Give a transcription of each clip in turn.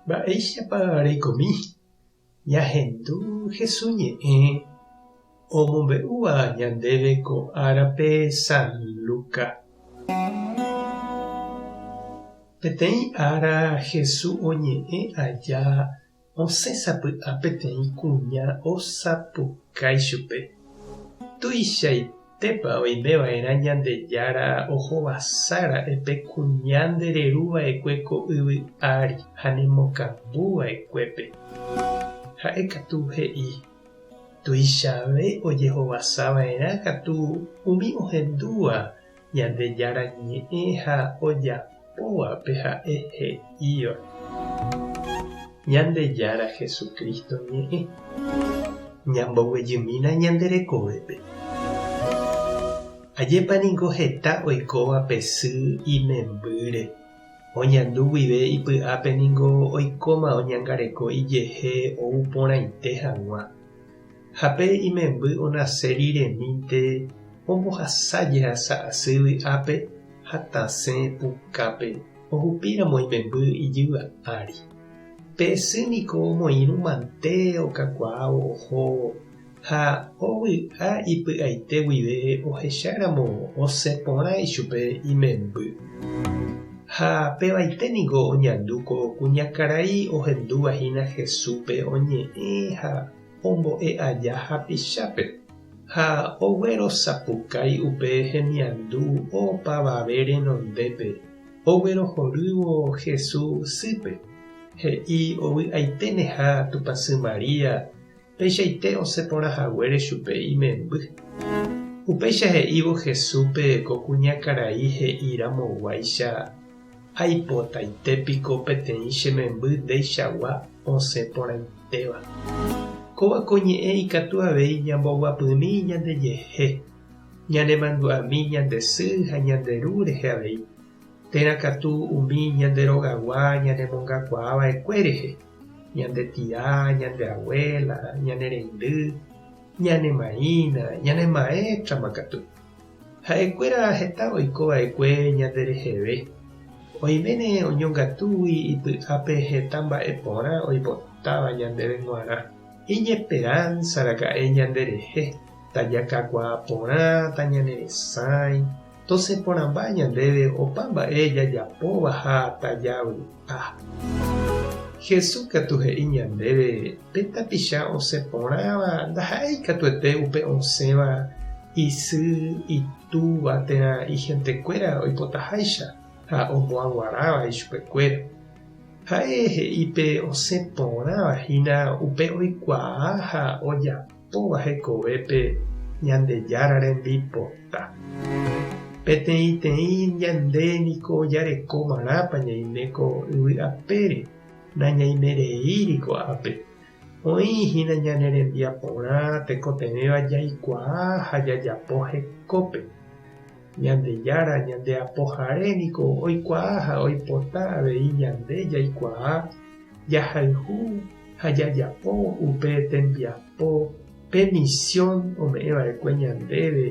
Mba'éichapa reikomi ñahendu Hesu ñe'ẽ omombe'úva ñandéve ko árape San Luca? Peteĩ ára Hesu oñe'ẽ aja osẽ sapy'a peteĩ kuña osapukái chupe, Tuichaitépa oime va'erã Ñandejára ohovasa ra'e pe kuña nde reru va'ekue ko yvy ári ha nemokambu va'ekuépe. Ha'e katu he'i, Tuichave ojehovasa va'erã katu umi ohendúva Ñandejára ñe'ẽ ha ojapóva pe ha'e he'íva. Ñandejára Jesucristo ñe'ẽ. Ñamboguejymína ñande rekovépe. Ajépa niko heta oikóva pe sy imembýre. Oñandu guive ipy'ápe niko oikóma oñangareko ijehe ou porãite hag̃ua. Ha pe imemby onase riremínte ombohasa jehasa asy vy'ápe ha tasẽ pukápe ohupíramo imemby ijyva ári. Pe sy niko omoirũ mante okakuaávo ohóvo ha ovy'a ipy'aite guive ohecháramo osẽ porã ichupe imemby. Ha pevaite niko oñandu ko kuñakarai ohendúva hína Jesúspe oñe'ẽ ha ombo'e aja hapichápe, ha oguerosapukái upe hemiandu opavave renondépe, oguerohorývo Jesús sýpe, he'i ovy'aiténeha Tupãsy María peichaite osẽ porã haguére chupe imemby. Upéicha he'ívo Jesúspe ko kuñakarai he'i ramoguáicha, Aipotaite piko peteĩ che memby ndeichagua osẽ porãitéva. Kóva ko ñe'ẽ ikatu avei ñamboguapymi ñandejehe, ñanemandu'ami ñande sy ha ñande ru rehe avei, térã katu umi ñande rogagua ñanemongakuaa va'ekue rehe, ñande tia, ñande abuela, ñane reindy, ñane maína, ñane maéstrama katu. Ha'ekuéra heta oiko va'ekue ñande reheve, oiméne oñongatúgui ipy'ápe heta mba'e porã oipotáva ñandéve g̃uarã. Iñesperánsa raka'e ñande rehe, tajakakuaa porã, tañaneresãi, tosẽ porãmba ñandéve opa mba'e jajapóva ha tajavy'a. Jesús katu he'i ñandéve pe tapicha osẽ porãva ndaha'éi katuete upe osẽva isy, itúva térã ihentekuéra oipotaháicha ha omboaguaráva ichupekuéra. Ha'e he'i pe osẽ porãva hína upe oikuaa ha ojapóva hekovépe Ñandejára rembipota. Peteĩteĩ ñande niko jareko marãpa ñaime ko yvy apére, nañaimereíri ko'ápe. Oĩ hína ñane rembiaporã tekotevẽva jaikuaa ha jajapo hekópe. Ñandejára ñande Apohare niko oikuaa ha oipota avei ñande jaikuaa, jahayhu ha jajapo upe tembiapo, pe misión ome'ẽ va'ekue ñandéve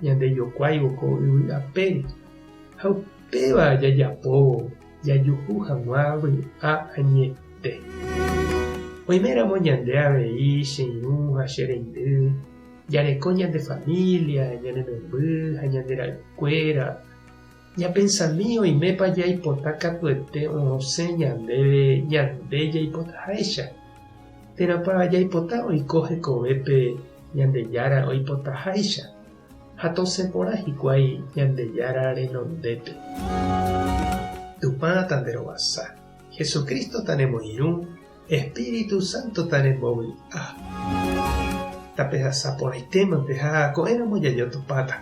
ñandejokuáivo ko yvy apére. Ha upéva jajapóvo jajuhu hag̃ua vy'a añete. Oiméramo ñande avei che irũ ha che reindy, jareko ñande familia, ñane memby ha ñande ra'ykuéra, ñapensami oimépa jaipota katuete osẽ ñandéve ñande jaipotaháicha, térãpa jaipota oiko hekovépe Ñandejára oipotaháicha. Ha tosẽ porã hikuái Ñandejára renondépe. Tupã tanderovasa, Jesucristo tanemoirũ, Espíritu Santo tanembovy'a. Tapehasa porãitémante ha ko'ẽramo jajotopáta.